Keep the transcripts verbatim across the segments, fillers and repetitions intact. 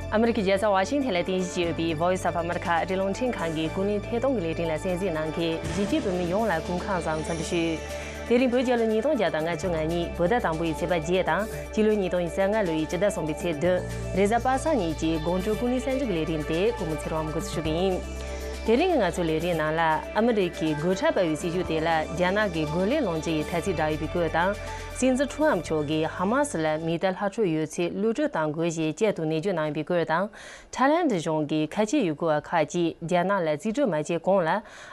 ཨ་མི་རི་ཀའི་རྒྱལ་ས་ཝ་ཤིང་ཐན་ལ་རྟེན་གཞི་བྱས་ཡོད་པའི་Voice of America ཨ་རིའི་རླུང་འཕྲིན་ཁང་གི་ཀུན་གླེང་ཐད་གཏོང་གི་ལས་རིམ་ལ་གསན་གཟིགས་གནང་མཁན་གཞིས་བྱེས་བོད་མི་ཡོངས་ལ་སྐུ་ཁམས་བཟང་། འཚམས་འདྲི་ཞུ། དེ་རིང་བོད་རྒྱལ་ལོ་ཉིས་སྟོང་བརྒྱ་དང་ལྔ་བཅུ་ང་གཉིས་བོད་ཟླ་དང་པོ་ཡི་ཚེས་པ་བརྒྱད་དང་། སྤྱི་ལོ་ཉིས་སྟོང་ཉི་ཤུ་རྩ་ལྔ་ལོ་ཡི་སྤྱི་ཟླ་གསུམ་པའི་ཚེས་བདུན། རེས་གཟའ་པ་སངས་ཉིན་གྱི་དགོང་དྲོ་ཀུན་གླེང་གསར་འགྱུར་གྱི་ལས་རིམ་དེ་ཀུན་མོ་ཚེ་རིང་འགོ་འཛུགས་ཞུ་གི་ཡིན། དེ་རིང་གི་ང་ཚོའི་ལས་རིམ་ནང་ལ། ཨ་མི་རི་ཀའི་སྒོ་ཁྲལ་སྤར་བའི་སྲིད་ཇུས་དེ་ལ་རྒྱ་ནག་གི་རྒོལ་ལན་སློང་རྒྱུ་ཡི་ཐ་ཚིག་བསྒྲགས་ཡོད་པའི་སྐོར་དང་། སྲིད་འཛིན་ཁྲོམ་མཆོག་གིས་ཧ་མ་སི་ལ་མི་གཏའ་ལྷག་འཕྲོ་ཡོད་ཚད་གློད་གྲོལ་གཏང་དགོས་ཞེས་བཅད་དུ་ནན་བརྗོད་གནང་ཡོད་པའི་སྐོར་དང་། ཐའི་ལན་ཌི་གཞུང་གིས་ཁ་ཆེའི་ཡུལ་སྐོར་བ་ཁག་ཅིག་རྒྱ་ནག་ལ་རྩིས་སྤྲོད་མ་བྱས་གོང་ལ།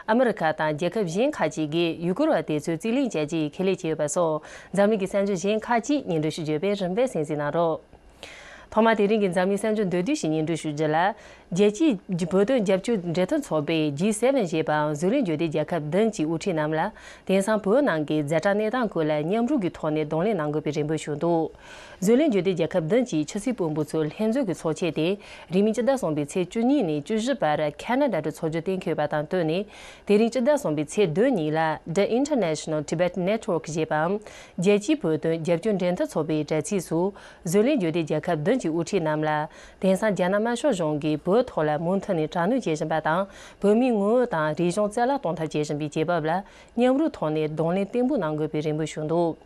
ཨ་མི་རི་ཁ་དང་རྒྱལ་ཁབ་གཞན་ཁག་ཅིག་གིས་ཡུལ་སྐོར་བ་དེ་ཚོའི་རྩིས་ལེན་བྱ་རྒྱུ་ཡི་ཁས་ལེན་བྱས་ཡོད་པ་སོགས། འཛམ་གླིང་གི་གསར་འགྱུར་གཞན་ཁག་ཅིག་སྙན་སྒྲོན་ཞུ་རྒྱུ་ཡོད་པས་རིམ་པས་གསན་གཟིགས་གནང་རོགས། ཐོག་མར་དེ་རིང་གི་འཛམ་གླིང་གསར་འགྱུར་མདོར་བསྡུས་ཤིག་སྙན་སྒྲོན་ཞུ་རྒྱུ་ལ། རྒྱལ་སྤྱིའི་བོད་དོན་རྒྱབ་སྐྱོར་འབྲེལ་མཐུད་ཚོགས་པས་ཇི་སེ་ཝེན་ཞེས་པའམ་བཟོ་ལས་འབྱོར་ལྡན་རྒྱལ་ཁབ་བདུན་གྱི་དབུ་ཁྲིད་རྣམས་ལ། དེང་སང་བོད་ནང་གི་ཛ་དྲག་གནས་སྟངས་སྐོར་ལ་མཉམ་རུབ་ཀྱི་ཐོག་ནས་གདོང་ལེན་གནང་དགོས་པའི་རེ་འབོད་ཞུས་འདུག་བཟོ་ལས་འབྱོར་ལྡན་རྒྱལ་ཁབ་བདུན་གྱི་ཕྱི་སྲིད་དཔོན་པོ་ཚོའི་ལྷན་འཛོམས་ཀྱི་ཚོགས་ཆེན་དེ། རིང་མིན་སྤྱི་ཟླ་གསུམ་པའི་ཚེས་བཅུ་གཉིས་ནས་བཅུ་བཞི་བར་ཁ་ན་ཌ་དུ་འཚོགས་རྒྱུ་གཏན་འཁེལ་བ་དང་བསྟུན་ནས། དེ་རིང་སྤྱི་ཟླ་གསུམ་པའི་ཚེས་བདུན་ཉིན་ལ། The International Tibet Network ཞེས་པའམ། རྒྱལ་སྤྱིའི་བོད་དོན་རྒྱབ་སྐྱོར་འབྲེལ་མཐུད་ཚོགས་པའི་དྲ་ཚིགས་སུ། བཟོ་ལས་འབྱོར་ལྡན་རྒྱལ་ཁབ་བདུན་གྱི་དབུ་ཁྲིད་རྣམས་ལ། དེང་སང་རྒྱ་ནག་དམར་ཤོག་གཞུང་གིས་བོད་ཐོག་ལ་མུ་མཐུད་ནས་དྲག་གནོན་བྱེད་བཞིན་པ་དང་། བོད་མིའི་ངོ་བོ་དང་རིག་གཞུང་རྩ་བརླག་གཏོང་ཐབས་བྱེད་བཞིན་པའི་རྒྱལ་བབ་ལ། མཉམ་རུབ་ཐོག་ནས་གདོང་ལེན་བརྟན་པོ་གནང་དགོས་པའི་རེ་འབོད་ཞུས་འདུག་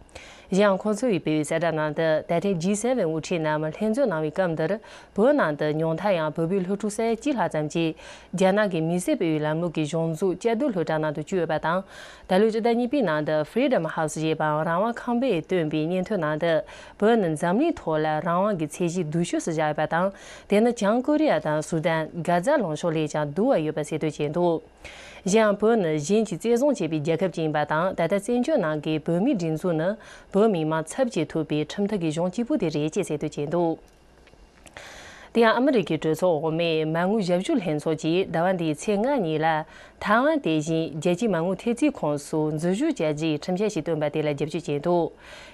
གཞན་ཡང་། ཁོང་ཚོ་ཡིས་སྤེལ་བའི་གསལ་བསྒྲགས་ནང་དུ། ད་ཐེངས་ཇི་སེ་ཝེན་དབུ་ཁྲིད་རྣམས་ལྷན་འཛོམས་གནང་བའི་སྐབས་འདིར། བོད་ནང་དུ་ཉུང་མཐར་ཡང་བོད་པའི་སློབ་ཕྲུག་ས་ཡ་གཅིག་ལྷག་ཙམ་གྱིས། རྒྱ་ནག་གི་མི་སེར་སྤེལ་བའི་ལམ་ལུགས་ཀྱི་གཞུང་འཛུགས་བཅའ་སྡོད་སློབ་གྲྭ་ནང་དུ་བསྐྱོད་ཡོད་པ་དང་། ད་ལོའི་སྤྱི་ཟླ་གཉིས་པའི་ནང་དུ་Freedom House ཞེས་པའམ་རང་དབང་ཁང་པས་བཏོན་པའི་སྙན་ཐོའི་ནང་དུ། བོད་ནི་འཛམ་གླིང་ཐོག་ལ་རང་དབང་གི་ཚད་གཞི་སྡུག་ཤོས་སུ་བཞག་ཡོད་པ་དང་། དེ་ནི་བྱང་ཀོ་རི་ཡ་དང་སུ་དན། གྷ་ཛ་ལུང་གཤོང་ལས་ཀྱང་སྡུག་བ་ཡོད་པ་གསལ་སྟོན་བྱས་འདུག་གཞན་ཡང་། བོད་ནི་གཞན་གྱིས་བཙན་བཟུང་བྱས་པའི་རྒྱལ་ཁབ་ཅིག་ཡིན་པ་དང་། ད་ལྟ་བཙན་བྱོལ་ནང་གི་བོད་མིའི་སྒྲིག་འཛུགས་ནི། བོད་མི་མང་ཚབ་བྱེད་ཐུབ་པའི་ཁྲིམས་ཐག་གི་གཞུང་གཅིག་པུ་དེ་རེད་ཅེས་གསལ་སྟོན་བྱས་འདུག་དེ་ཡང་། ཨ་མི་རི་ཀའི་གྲོས་ཚོགས་འོག་མའི་མ་དངུལ་ཞབས་ཞུ་ལྷན་ཚོགས་ཀྱིས་ཟླ་བ་འདིའི་ཚེས་ལྔ་ཉིན་ལ། ཐའེ་ཝན་དེ་བཞིན་རྒྱལ་སྤྱིའི་མ་དངུལ་ཐེབས་རྩའི་ཁོངས་སུ་འཛུལ་ཞུགས་བྱ་རྒྱུའི་ཁྲིམས་འཆར་ཞིག་བཏོན་པ་དེ་ལ་རྒྱབ་སྐྱོར་བྱས་འདུག་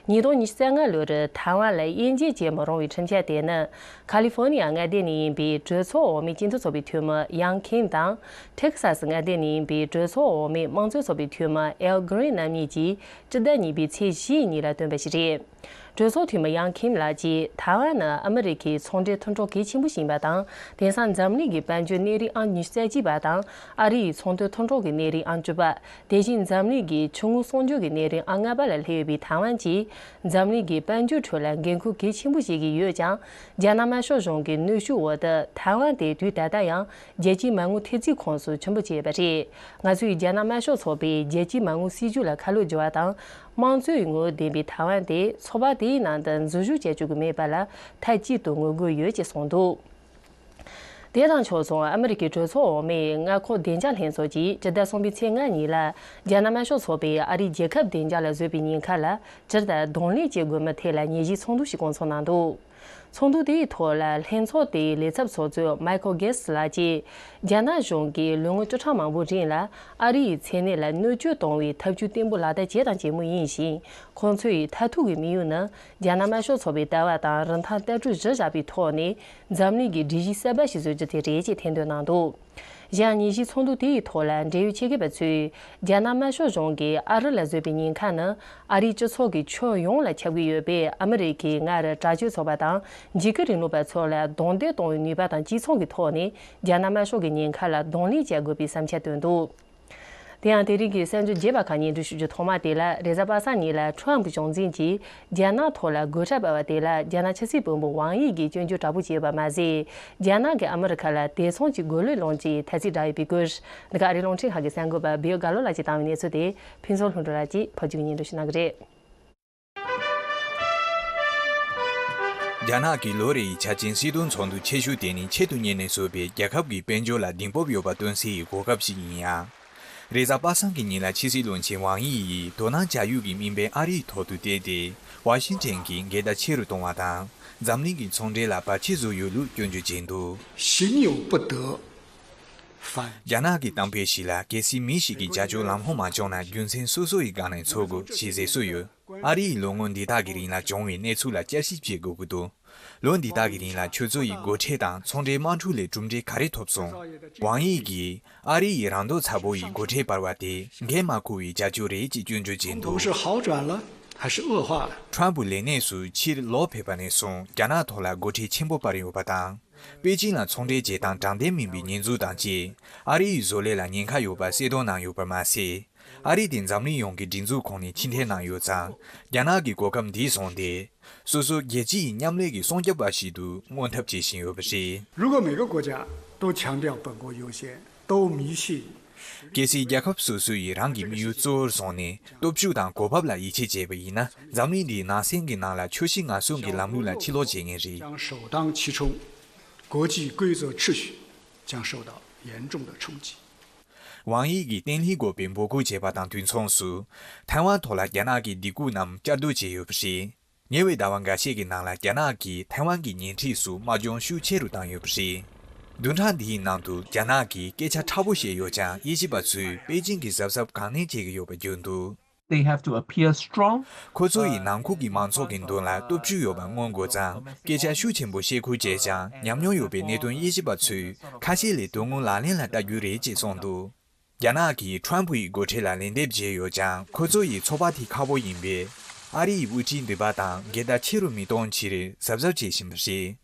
ཉིས་སྟོང་ཉི་ཤུ་རྩ་ལྔ་ལོར་ཐའེ་ཝན་ལ་དབྱེ་འབྱེད་བྱེད་མི་རུང་བའི་ཁྲིམས་འཆར་དེ་ནི། ཁ་ལི་ཧྥོ་ནི་ཡ་མངའ་སྡེ་ནས་ཡིན་པའི་གྲོས་ཚོགས་འོག་མའི་སྤྱི་མཐུན་ཚོགས་པའི་འཐུས་མི་ཡང་ཁིམ་དང་། ཐེག་སཱ་སི་མངའ་སྡེ་ནས་ཡིན་པའི་གྲོས་ཚོགས་འོག་མའི་དམངས་གཙོའི་ཚོགས་པའི་འཐུས་མི་ཨེལ་གྷི་རིན་རྣམ་གཉིས་ཀྱིས་སྤྱི་ཟླ་གཉིས་པའི་ཚེས་བཞི་ཉིན་ལ་བཏོན་པ་ཞིག་རེད། གྲོས་ཚོགས་འཐུས་མི་ཡང་ཁིམ་ལགས་ཀྱིས། ཐའེ་ཝན་ནི་ཨ་མི་རི་ཁའི་ཚོང་འབྲེལ་མཐུན་གྲོགས་གལ་ཆེན་པོ་ཞིག་ཡིན་པ་དང་། དེང་སང་འཛམ་གླིང་གི་དཔལ་འབྱོར་གནས་རིམ་ཨང་ཉི་ཤུ་རྩ་གཅིག་པ་དང་། ཨ་རི་ཡི་ཚོང་དོན་མཐུན་གྲོགས་ཀྱི་གནས་རིམ་ཨང་བཅུ་པ། དེ་བཞིན་འཛམ་གླིང་གི་ཆུ་དངོས་གསོག་འཇོག་གི་གནས་རིམ་ཨང་ལྔ་པ་ལ་སླེབས་ཡོད་པའི་ཐའེ་ཝན་གྱིས། འཛམ་གླིང་གི་དཔལ་འབྱོར་ཁྲོད་ལ་འགན་ཁུར་གལ་ཆེན་པོ་བཞེས་ཀྱི་ཡོད་ཀྱང་། རྒྱ་ནག་དམར་ཤོག་གཞུང་གི་གནོན་ཤུགས་འོག་ཏུ། ཐའེ་ཝན་དེ་དུས་ད་ལྟ་ཡང་རྒྱལ་སྤྱིའི་མ་དངུལ་ཐེབས་རྩའི་ཁོངས་སུ་ཆེན་པོ་བྱས་ཡོད་པ་རེད། ང་ཚོས་རྒྱ་ནག་དམར་ཤོག་ཚོགས་པའི་རྒྱལ་སྤྱིའི་མ་དངུལ་སྲིད་ཇུས་ལ་ཁ་ལོ་སྒྱུར་བ་དང་། དམངས་གཙོའི་ངོ་བོ་ལྡན་པའི་ཐའེ་ཝན་དེ་ཚོགས་པ་དེའི་ནང་དུ་འཛུལ་ཞུགས་བྱ་བཅུག་གི་མེད་པ་ལ་མཐའ་གཅིག་ཏུ་ངོ་རྒོལ་ཡོད་ཅེས་གསུངས་འདུག་དེ་དང་ཕྱོགས་མཚུངས། ཨ་མི་རི་ཀའི་གྲོས་ཚོགས་འོག་མའི་མངའ་ཁོངས་བདེ་འཇགས་ལྷན་ཚོགས་ཀྱིས་སྤྱི་ཟླ་གསུམ་པའི་ཚེས་ལྔ་ཉིན་ལ། རྒྱ་ནག་དམར་ཤོག་ཚོགས་པས་ཨ་རིའི་རྒྱལ་ཁབ་བདེ་འཇགས་ལ་བཟོས་པའི་ཉེན་ཁ་ལ། སྤྱིར་དང་གདོང་ལེན་བྱེད་དགོས་མིན་ཐད་ལ་ཉིན་བཞིའི་ཚོགས་འདུ་ཞིག་སྐོང་ཚོགས་གནང་འདུག་ཚོགས་འདུ་དེའི་ཐོག་ལ། ལྷན་ཚོགས་དེའི་ལས་ཚབ་ཚོགས་གཙོ་མའི་ཁལ་གྷེ་སི་ལགས་ཀྱིས། རྒྱ་ནག་གཞུང་གིས་ལོ་ངོ་བཅུ་ཕྲག་མང་པོའི་རིང་ལ། ཨ་རི་ཡི་མཚན་གནས་ལ་གནོད་སྐྱོན་གཏོང་བའི་ཐབས་ཇུས་བརྟན་པོ་ལག་བསྟར་བྱས་དང་བྱེད་མུས་ཡིན་ཞིང་། ཁོང་ཚོ་ཡི་མཐར་ཐུག་གི་དམིགས་ཡུལ་ནི། རྒྱ་ནག་དམར་ཤོག་ཚོགས་པའི་ལྟ་བ་དང་རིན་ཐང་ལྟ་གྲུབ་གཞི་བཞག་པའི་ཐོག་ནས། འཛམ་གླིང་གི་སྒྲིག་གཞི་གསར་པ་ཞིག་བཟོ་རྒྱུ་དེ་རེད་ཅེས་ཐེར་འདོན་གནང་འདུག་གཞན་ཡང་། ཉིན་བཞིའི་ཚོགས་འདུ་དེའི་ཐོག་ལ། འབྲེལ་ཡོད་ཆེད་མཁས་པ་ཚོས། རྒྱ་ནག་དམར་ཤོག་གཞུང་གིས་ཨ་རི་ལ་བཟོས་པའི་ཉེན་ཁ་ནི། ཨ་རིའི་སྤྱི་ཚོགས་ཀྱི་ཁྱོན་ཡོངས་ལ་ཁྱབ་ཀྱི་ཡོད་པས། ཨ་མི་རི་ཀས་སྔར་དྲག་སྤྱོད་ཚོགས་པ་དང་། འཇིགས་སྐུལ་རིང་ལུགས་པ་ཚོ་ལ་རྡུང་རྡེག་གཏོང་བའི་ནུས་པ་དང་། སྤྱི་ཚོགས་ཀྱི་ཐོག་ནས་རྒྱ་ནག་དམར་ཤོག་གི་ཉེན་ཁ་ལ་གདོང་ལེན་བྱ་དགོས་པའི་བསམ་འཆར་བཏོན་འདུག་དེ་ཡང་། དེ་རིང་གི་གསར་འགྱུར་རྒྱས་པ་ཁག་སྙན་སྒྲོན་ཞུ་རྒྱུ་ཐོག་མ་དེ་ལ། རེས་གཟའ་པ་སངས་ཉིན་ལ་ཁྲོམ་གྱི་གཞུང་འཛིན་གྱིས་རྒྱ་ནག་ཐོག་ལ་སྒོ་ཁྲལ་སྤར་བ་དེ་ལ། རྒྱ་ནག་ཕྱི་སྲིད་བློན་པོ་ཝང་དབྱི་གིས་སྐྱོན་བརྗོད་དྲག་པོ་བྱས་ཡོད་པ་མ་ཟད། རྒྱ་ནག་གིས་ཨ་མི་རི་ཁ་ལ་དེ་མཚུངས་ཀྱི་རྒོལ་ལན་སློང་རྒྱུའི་ཐ་ཚིག་བསྒྲགས་ཡོད་པའི་སྐོར། འདི་ག་ཨ་རིའི་རླུང་འཕྲིན་ཁང་གི་གསར་འགོད་པ་བེའུ་དགའ་ལོ་ལགས་ཀྱིས་བཏང་བའི་གནས་ཚུལ་དེ། ཕུན་ཚོགས་ལྷུན་གྲུབ་ལགས་ཀྱིས་ཕབ་སྒྱུར་སྙན་སྒྲོན་ཞུ་གནང་གི་རེད། རྒྱ་ནག་གི་ལོ་རེའི་འཆར་ཅན་སྲིད་དོན་ཚོགས་འདུ་ཆེ་ཤོས་དེ་ནི་ཆེད་དུ་གཉེར་ནས་བཟོས་པའི་རྒྱལ་ཁབ་ཀྱི་དཔལ་འབྱོར་ལ་གདེང་སྤོབས་ཡོད་པ་སྟོན་སའི་གོ་སྐབས་ཤིག་ཡིན་ཡང་། རེས་གཟའ་པ་སངས་ཀྱི་ཉིན་ལ་ཕྱི་སྲིད་བློན་ཆེན་ཝང་དབྱི་ཡིས་དོ་སྣང་བྱ་ཡུལ་གྱི་དམིགས་འབེན་ཨ་རིའི་ཐོག་ཏུ་བལྟས་ཏེ། ཝ་ཤིང་ཊོན་གྱིས་འགལ་ཟླ་ཆེ་རུ་གཏོང་བ་དང་། འཛམ་གླིང་གི་ཚོང་འབྲེལ་ལ་བར་ཆད་བཟོ་ཡོད་ལུགས་སྐྱོན་བརྗོད་བྱས་འདུག 行有不得，反 རྒྱ་ནག་གི་གཏམ་དཔེ་ཞིག་ལ། གལ་སྲིད་མི་ཞིག་གིས་བྱ་སྤྱོད་ལམ་ལྷོང་མ་བྱུང་ན། རྒྱུ་མཚན་སོ་སོ་ཡི་སྒང་ནས་འཚོལ་དགོས་ཞེས་ཟེར་སྲོལ་ཡོད། ཨ་རི་ཡིས་ལོ་ངོ་འདི་དག་གི་རིང་ལ་བྱུང་བའི་གནས་ཚུལ་ལ་བསྐྱར་ཞིབ་བྱེད་དགོས་ཀྱི་འདུག་ལོ་འདི་དག་གི་རིང་ལ་ཁྱོད་ཚོ་ཡི་སྒོ་ཁྲལ་དང་ཚོང་འབྲེལ་དམག་འཁྲུག་ལས་གྲུབ་འབྲས་ག་རེ་ཐོབ་སོང་། ཝང་དབྱི་གིས་ཨ་རི་ཡིས་རང་འདོད་ཚ་པོ་ཡི་སྒོ་ཁྲལ་སྤར་བ་དེ་འགན་མ་འཁུར་བའི་བྱ་སྤྱོད་རེད་ཅེས་སྐྱོན་བརྗོད་བྱས་འདུག 是好转了还是恶化了？ ཁྲམ་པུ་ལས་གནས་སུ་ཕྱིར་ལོག་ཕེབས་པ་ནས་བཟུང་རྒྱ་ནག་ཐོག་ལ་སྒོ་ཁྲལ་ཆེན་པོ་སྤར་ཡོད་པ་དང་ པེ་ཅིང་ལ་ཚོང་འབྲེལ་བྱེད་སྟངས་དྲང་བདེན་མིན་པའི་ཉེས་འཛུགས་དང་བཅས། ཨ་རི་ཡི་བཟོ་ལས་ལ་ཉེན་ཁ་ཡོད་པ་གསལ་སྟོན་གནང་ཡོད་པར་མ་ཟད། ཨ་རི་དེ་འཛམ་གླིང་ཡོངས་ཀྱི་སྒྲིག་འཛུགས་ཁོངས་ནས་ཕྱིར་འཐེན་གནང་ཡོད་ཙང་། རྒྱ་ནག་གིས་གོ་སྐབས་འདི་བཟུང་སྟེ། སོ་སོ་རྒྱལ་སྤྱི་ཡི་མཉམ་ལས་ཀྱི་སྲུང་སྐྱོབ་པ་ཞིག་ཏུ་མངོན་ཐབས་བྱེད་བཞིན་ཡོད་པ་རེད། 如果每个国家都强调本国优先，都迷信 གལ་སྲིད་རྒྱལ་ཁབ་སོ་སོ་ཡིས་རང་གི་དམིགས་ཡུལ་གཙོ་བོར་བཟུང་ནས་སྟོབས་ཤུགས་དང་གོ་བབ་ལ་ཡིད་ཆེས་བྱས་པ་ཡིན་ན། འཛམ་གླིང་འདིའི་ནང་སེམས་ཀྱི་ནང་ལ་ཆོག་ཤེས་ངན་སོང་གི་ལམ་ལུགས་ལ་ཕྱིར་ལོག་བྱེད་ངེས་རེད། 将首当其冲，国际规则秩序将受到严重的冲击。 ཝང་དབྱི་གིས་བརྟན་ལྷིང་དགོས་པའི་འབོད་སྐུལ་བྱས་པ་དང་དུས་མཚུངས་སུ། ཐའེ་ཝན་ཐོག་ལ་རྒྱ་ནག་གི་སྡིགས་སྐུལ་རྣམས་བསྐྱར་ཟློས་བྱས་ཡོད་པ་རེད། ཉེ་བའི་ཟླ་བ་འགའ་ཤས་ཀྱི་ནང་ལ་རྒྱ་ནག་གིས་ཐའེ་ཝན་གྱི་ཉེ་འཁྲིས་སུ་དམག་སྦྱོང་ཤུགས་ཆེ་རུ་བཏང་ཡོད་པ་རེད། བདུན་ཕྲག་འདིའི་ནང་དུ་རྒྱ་ནག་གིས་སྐད་ཆ་ཁྲ་པོ་བཤད་ཡོད་ཀྱང་། དབྱེ་ཞིབ་པ་ཚོས་པེ་ཅིང་གིས་གཟབ་གཟབ་གང་ནན་བྱེད་ཀྱི་ཡོད་པ་བརྗོད་འདུག They have to appear strong. ཁོ་ཚོ་ཡིས་ནང་ཁུལ་གྱི་མང་ཚོགས་ཀྱི་མདུན་ལ་སྟོབས་ཤུགས་ཡོད་པ་མངོན་དགོས་ཙང་། སྐད་ཆ་ཤུགས་ཆེན་པོ་བཤད་ཁུལ་བྱས་ཀྱང་། ཉམས་མྱོང་ཡོད་པའི་གནད་དོན་དབྱེ་ཞིབ་པ་ཚོས་ཁ་ཤས་ལས་དོན་དངོས་ལག་ལེན་ལ་བསྟར་རྒྱུ་རེད་ཅེས་གསུངས་འདུག་རྒྱ་ནག་གིས་ཁྲམ་ཕུ་ཡི་འགོ་ཁྲིད་ལ་ལན་འདེབས་བྱས་ཡོད་ཀྱང་། ཁོ་ཚོ་ཡི་ཚོགས་པ་དེ་ཁག་པོ་ཡིན་པས། ཨ་རི་ཡི་དབུ་ཁྲིད་འདི་པ་དང་འགལ་ཟླ་ཆེ་རུ་མི་གཏོང་ཕྱིར་གཟབ་གཟབ་བྱེད་བཞིན་པ་རེད།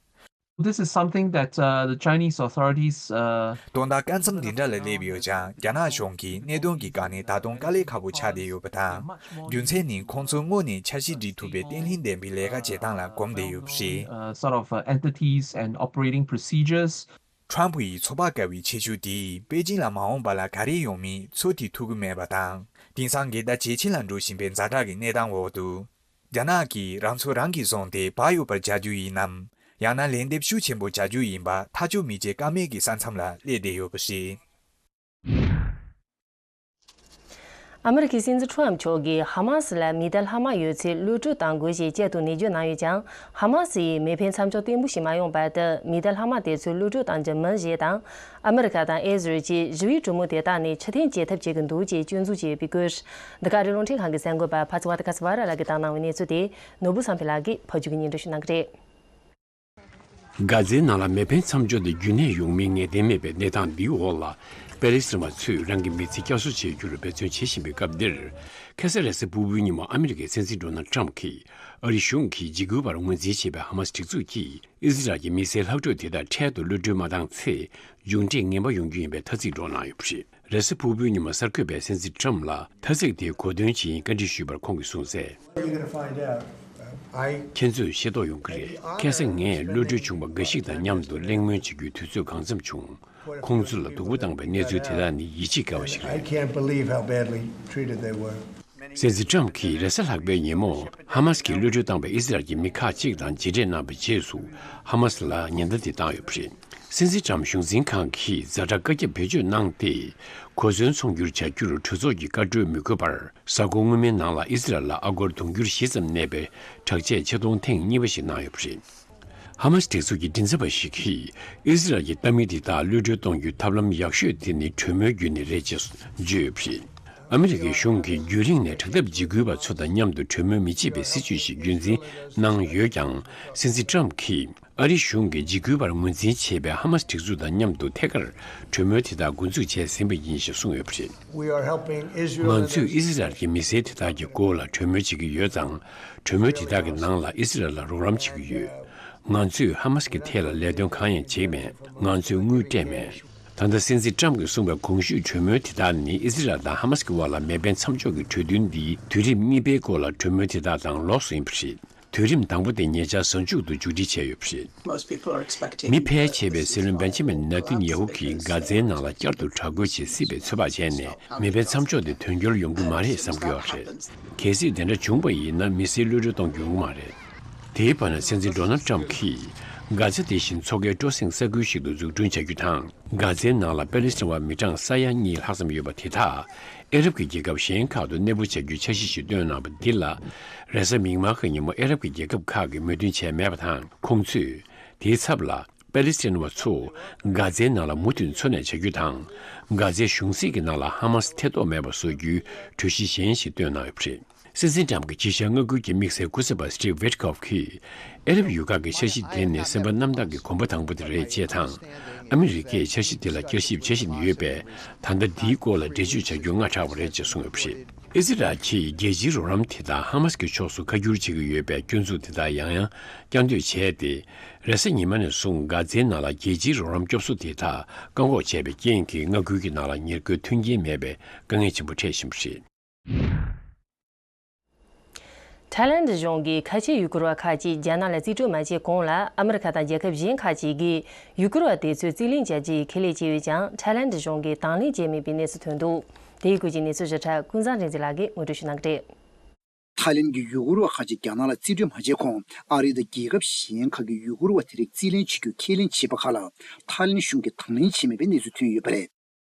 This is something that uh, the Chinese authorities uh, དོན་དག་སྐབས་མཚམས་འདི་འདྲ་ལ་སླེབས་ཡོད་ཀྱང་། རྒྱ་ནག་གཞུང་གིས་གནད་དོན་གྱི་སྒང་ནས་ད་དུང་དཀའ་ལས་ཁག་པོ་ཆགས་བསྡད་ཡོད་པ་དང་། རྒྱུ་མཚན་ནི་ཁོང་ཚོ་དངོས་གནས་འཆར་གཞི་སྒྲིག་ཐུབ་པའི་བརྟན་ལྷིང་ལྡན་པའི་ལས་ཀ་བྱེད་སྟངས་ལ་གོམས་བསྡད་ཡོད་པ་རེད། uh, sort of uh, entities and operating procedures. ཁྲམ་ཕུ་ཡི་ཚོགས་པ་ཀ་བའི་ཆེ་ཤོས་དེས་པེ་ཅིང་ལ་མ་འོངས་པ་ལ་ག་རེ་ཡོང་མིན་ཚོད་ཐིག་ཐུབ་ཀྱི་མེད་པ་དང་། དེང་སང་འགལ་ཟླ་ཇེ་ཆེ་ལ་འགྲོ་བཞིན་པའི་ཛ་དྲག་གི་གནས་སྟངས་འོག་ཏུ། རྒྱ་ནག་གིས་རང་ཚོ་རང་གིས་བཟུང་སྟེ་བག་ཡོད་པར་བྱ་རྒྱུ་ཡིན་ནམ། ཡང་ན་ལན་འདེབས་ཤུགས་ཆེན་པོ་བྱ་རྒྱུ་ཡིན་པ་ཐག་གཅོད་མི་བྱེད་ཀ་མེད་ཀྱི་ས་མཚམས་ལ་སླེབས་བསྡད་ཡོད་པ་རེད། ཨ་མི་རི་ཀའི་སྲིད་འཛིན་ཁྲོམ་མཆོག་གིས་ཧ་མ་སི་ལ་མི་གཏའ་ལྷག་མ་ཡོད་ཚེ་གློད་གྲོལ་གཏང་དགོས་ཞེས་བཅད་དུ་ནན་བརྗོད་གནང་ཡོད་ཀྱང་། ཧ་མ་སི་ཡིས་མེ་འཕེན་མཚམས་འཇོག་བརྟན་པོ་ཞིག་མ་ཡོང་བར་དུ་མི་གཏའ་ལྷག་མ་དེ་ཚོ་གློད་གྲོལ་གཏང་རྒྱུ་མིན་ཞེས་དང་། ཨ་མི་རི་ཀ་དང་ཨི་ཟི་རལ་བཅས་ཞི་བའི་གྲོས་མོལ་དེ་དག་ནས་ཕྱིར་འཐེན་བྱེད་ཐབས་བྱེད་ཀྱི་འདུག་ཅེས་སྐྱོན་འཛུགས་བྱས་ཡོད་པའི་སྐོར། འདི་ག་རེ་རླུང་འཕྲིན་ཁང་གི་གསར་འགོད་པ་ཕ་ཚི་ཝ་ཏི་ཁ་སི་ཝ་ར་ལགས་ཀྱིས་བཏང་གནང་བའི་གནས་ཚུལ་དེ་ནོར་བུ་བསམ་འཕེལ་ལགས་ཀྱིས་ཕབ་སྒྱུར་གྱིས་སྙན་སྒྲོན་ཞུ་གནང་གི་རེད། གྷ་ཛའི་ནང་ལ་མེ་འཕེན་མཚམས་འཇོག་དེ་རྒྱུན་གནས་ཡོང་མིན་ངེས་གཏན་མེད་པའི་གནས་སྟངས་འདིའི་འོག་ལ། པེ་ལེ་སི་ཐན་པ་ཚོས་རང་གི་མི་ཚེ་བསྐྱར་གསོ་བྱེད་རྒྱུར་འབད་བརྩོན་བྱེད་བཞིན་པའི་སྐབས་འདིར། ཁ་སང་རེས་གཟའ་ཕུར་བུའི་ཉིན་མོ་ཨ་མི་རི་ཀའི་སྲིད་འཛིན་ཌོ་ནལ་ཊམ་གྱིས་ཨ་རིའི་གཞུང་གིས་འཇིགས་སྐུལ་བར་ངོས་འཛིན་བྱས་པའི་ཧ་མ་སི་སྒྲིག་འཛུགས་ཀྱིས་ཨི་ཟི་རལ་གྱི་མི་སེར་ལྷག་འཕྲོས་དེ་དག་འཕྲལ་དུ་གློད་གྲོལ་མ་བཏང་ཚེ། མཇུག་འབྲས་ངན་པ་ཡོང་རྒྱུ་ཡིན་པའི་ཐ་ཚིག་སྒྲོག་གནང་ཡོད་པ་རེད། རེས་གཟའ་ཕུར་བུའི་ཉིན་མོ་གསར་འགོད་པས་སྲིད་འཛིན་ཊམ་ལ་ཐ་ཚིག་དེའི་གོ་དོན་ཇི་ཡིན་བཀའ་འདྲི་ཞུས་པར་ཁོང་གིས་གསུངས་གསལ། ཁྱེད་ཚོས་ཤེས་རྟོགས་ཡོང་གི་རེད། ཁ་སང་ངས་གློད་གྲོལ་བྱུང་བ་འགའ་ཞིག་དང་མཉམ་དུ་གླེང་མོལ་བྱེད་རྒྱུའི་དུས་ཚོད་གང་འཚམ་བྱུང་། ཁོང་ཚོ་ལ་སྡུག་པོ་བཏང་བའི་གནས་ཚུལ་དེ་དག་ནི་ཡིད་ཆེས་དཀའ་བ་ཞིག་རེད། སྲིད་འཛིན་ཊམ་གྱིས་རེས་གཟའ་ལྷག་པའི་ཉིན་མོ་ཧ་མ་སི་གིས་གློད་གྲོལ་བཏང་བའི་ཨི་ཟི་རལ་གྱི་མི་ཁག་ཅིག་དང་མཇལ་འཕྲད་གནང་བའི་རྗེས་སུ་ཧ་མ་སི་ལ་ཉེན་བརྡ་འདི་བཏང་ཡོད་པ་རེད། སྲིད་འཛིན་ཊམ་གཞུང་འཛིན་ཁང་གིས་ཛ་དྲག་བཀའ་ཁྱབ་བེད་སྤྱོད་གནང་སྟེ། གོ་མཚོན་ཚོང་སྒྱུར་བྱ་རྒྱུར་གྲོས་ཚོགས་ཀྱིས་བཀའ་འཁྲོལ་མི་དགོས་པར། གཟའ་འཁོར་སྔོན་མའི་ནང་ལ་ཨི་ཟི་རལ་ལ་ཨ་སྒོར་དུང་ཕྱུར་བཞི་ཙམ་གནས་པའི་དྲག་ཆས་ཆེད་གཏོང་ཐེངས་གཉིས་པ་ཞིག་གནང་ཡོད་པ་རེད། ཧ་མ་སི་སྒྲིག་འཛུགས་ཀྱི་མགྲིན་ཚབ་པ་ཞིག་གིས། ཨི་ཟི་རལ་གྱི་ལྟ་མི་འདི་དག་གློད་གྲོལ་གཏོང་རྒྱུའི་ཐབས་ལམ་ཡག་ཤོས་དེ་ནི་གྲོས་མོལ་བརྒྱུད་ནས་རེད་ཅེས་བརྗོད་ཡོད་པ་རེད། ཨ་མི་རི་ཀའི་གཞུང་གིས་རྒྱུན་རིང་ནས་དྲག་འཐབ་འཇིགས་སྐུལ་བ་ཚོ་དང་མཉམ་དུ་གྲོས་མོལ་མི་བྱེད་པའི་སྲིད་ཇུས་ཤིག་རྒྱུན་འཛིན་གནང་ཡོད་ཀྱང་། སྲིད་འཛིན་ཊམ་གྱིས། ཨ་རིའི་གཞུང་གིས་འཇིགས་སྐུལ་བར་ངོས་འཛིན་བྱེད་པའི་ཧ་མ་སི་སྒྲིག་འཛུགས་དང་མཉམ་དུ་ཐད་ཀར་གྲོས་མོལ་དེ་དག་འགོ་འཛུགས་བྱས་ཟིན་པ་ཡིན་ཞེས་གསུངས་ཡོད་པ་རེད། ང་ཚོས་ཨི་ཟི་རལ་གྱི་མི་སེར་དེ་དག་གི་སྐོར་ལ་གྲོས་མོལ་བྱེད་ཀྱི་ཡོད་ཙང་། གྲོས་མོལ་དེ་དག་གི་ནང་ལ་ཨི་ཟི་རལ་ལ་རོགས་རམ་བྱེད་ཀྱི་ཡོད། ང་ཚོས་ཧ་མ་སི་གི་ཐད་ལ་ལས་དོན་གང་ཡང་བྱེད་མེད། ང་ཚོས་དངུལ་སྤྲད་མེད། ད་ལྟ་སྲིད་འཛིན་ཊམ་གྱིས་གསུངས་པའི་གོང་ཞུས་གྲོས་མོལ་དེ་དག་ནི་ཨི་ཟི་རལ་དང་ཧ་མ་སི་གི་དབར་ལ་མེ་འཕེན་མཚམས་འཇོག་གི་གྲོས་མཐུན་འདིའི་དུས་རིམ་གཉིས་པའི་སྐོར་ལ་གྲོས་མོལ་དེ་དག་དང་ལོགས་སུ་ཡིན་པ་རེད། དུས་རིམ་དང་པོ་དེ་ཉེ་ཆར་གཟའ་མཇུག་ཏུ་མཇུག་སྒྲིལ་བྱས་ཡོད་པ་རེད། མི་ཕལ་ཆེ་བས་སྲིད་བློན་བེན་ཇ་མིན་ནེ་ཐན་ཡ་ཧུ་གིས་གྷ་ཛའི་ནང་ལ་བསྐྱར་དུ་དྲག་རྒོལ་བྱེད་སྲིད་པའི་ཚོད་དཔག་བྱས་ནས་མེ་འཕེན་མཚམས་འཇོག་དེ་དོན་འཁྱོལ་ཡོང་གི་མ་རེད་བསམ་གྱི་ཡོད་རེད། གལ་སྲིད་དེ་འདྲ་བྱུང་བ་ཡིན་ན་མི་སེར་གློད་གྲོལ་གཏོང་རྒྱུ་ཡོང་གི་མ་རེད། དེའི་བར་ན་སྲིད་འཛིན་ཌོ་ནལ་ཊམ་གྱིས་གྷ་ཛ་དེ་བཞིན་མཚོ་ཁའི་སྤྲོ་གསེང་ས་ཁུལ་ཞིག་ཏུ་འཛུགས་སྐྲུན་བྱ་རྒྱུ་དང་། གྷ་ཛའི་ནང་ལ་པེ་ལེ་སི་ཐན་བ་མི་གྲངས་ས་ཡ་གཉིས་ལྷག་ཙམ་ཡོད་པ་དེ་དག་ཨ་རབ་ཀྱི་རྒྱལ་ཁབ་གཞན་ཁག་ཏུ་གནས་སྤོ་བྱ་རྒྱུའི་འཆར་གཞི་ཞིག་བཏོན་གནང་བ་འདི་ལ། རེས་གཟའ་མིག་དམར་གྱི་ཉིན་མོ་ཨ་རབ་ཀྱི་རྒྱལ་ཁབ་ཁག་གིས་མོས་མཐུན་བྱས་མེད་པ་དང་། ཁོང་ཚོས་དེའི་ཚབ་ལ་པེ་ལེ་སི་ཐན་བ་ཚོ་གྷ་ཛའི་ནང་ལ་མུ་མཐུད་འཚོ་གནས་བྱ་རྒྱུ་དང་། གྷ་ཛའི་གཞུང་སྲིད་ཀྱི་ནང་ལ་ཧ་མ་སི་ཐེ་གཏོགས་མེད་པ་བཟོ་རྒྱུའི་གྲོས་གཞི་གཞན་ཞིག་བཏོན་གནང་ཡོད་པ་རེད། སྲིད་འཛིན་ཊམ་གྱི་ཕྱི་བཤེར་མངའ་ཁུལ་གྱི་དམིགས་བསལ་སྐུ་ཚབ་པ་སི་ཊིབ་ཝིཊ་ཁོབ་ཀྱིས། ཨ་རབ་ཡུལ་ཁག་གི་འཆར་གཞི་དེ་ནི་སེམས་པ་རྣམ་དག་གི་གོམ་པ་དང་པོ་དེ་རེད་ཅེས་དང་། ཨ་མི་རི་ཀས་འཆར་གཞི་དེ་ལ་བསྐྱར་ཞིབ་བྱེད་བཞིན་ཡོད་པས། ད་ལྟ་འདིའི་སྐོར་ལ་འགྲེལ་བརྗོད་བྱ་རྒྱུ་སྔ་དྲགས་པ་རེད་ཅེས་གསུངས་ཡོད་པ་རེད། ཨི་ཟི་རལ་གྱིས་རྒྱལ་སྤྱིའི་རོགས་རམ་དེ་དག་ཧ་མ་སི་ཀྱི་ཕྱོགས་སུ་ཁ་བསྒྱུར་བྱེད་ཀྱི་ཡོད་པའི་སྐྱོན་འཛུགས་དེ་དག་ཡང་ཡང་བསྐྱར་ཟློས་བྱས་ཏེ། རེས་གཟའ་ཉི་མ་ནས་བཟུང་གྷ་ཛའི་ནང་ལ་རྒྱལ་སྤྱིའི་རོགས་རམ་སྐྱོབ་གསོ་དེ་དག་བཀག་འགོག་བྱས་པའི་རྐྱེན་གྱིས་མངའ་ཁུལ་གྱི་ནང་ལ་ཉེར་མཁོའི་མཐུན་རྐྱེན་མེད་པའི་དཀའ་ངལ་ཆེན་པོ་འཕྲད་བཞིན་པ་རེད། ཐའི་ལེན་གཞུང་གིས་ཁ་ཆེའི་ཡུ་གུར་བ་ཁག་ཅིག་རྒྱ་ནག་ལ་རྩིས་སྤྲོད་མ་བྱས་གོང་ལ། ཨ་མི་རི་ཁ་དང་རྒྱལ་ཁབ་གཞན་ཁག་ཅིག་གིས་ཡུ་གུར་བ་དེ་ཚོའི་རྩིས་ལེན་བྱ་རྒྱུའི་ཁས་ལེན་བྱས་ཡོད་ཀྱང་། ཐའི་ལེན་གཞུང་གིས་དང་ལེན་བྱས་མེད་པའི་གནས་ཚུལ་ཐོན་འདུག་དེའི་སྐོར་གྱི་གནས་ཚུལ་ཞིབ་ཕྲ་ཀུན་བཟང་རིག་འཛིན་ལགས་ཀྱིས་ངོ་སྤྲོད་ཞུ་གནང་གི་རེད། ཐའི་ལེན་གྱི་ཡུ་གུར་བ་ཁག་ཅིག་རྒྱ་ནག་ལ་རྩིས་སྤྲོད་མ་བྱས་གོང་། ཨ་རི་དང་རྒྱལ་ཁབ་གཞན་ཁག་གིས་ཡུ་གུར་བ་དེ་རིགས་རྩིས་ལེན་བྱེད་རྒྱུ་ཁས་ལེན་བྱས་པ་ཁག་ལ། ཐའི་ལེན་གཞུང་གིས་དང་ལེན་བྱས་མེད་པའི་གནས་ཚུལ་ཐོན་ཡོད་པ་རེད།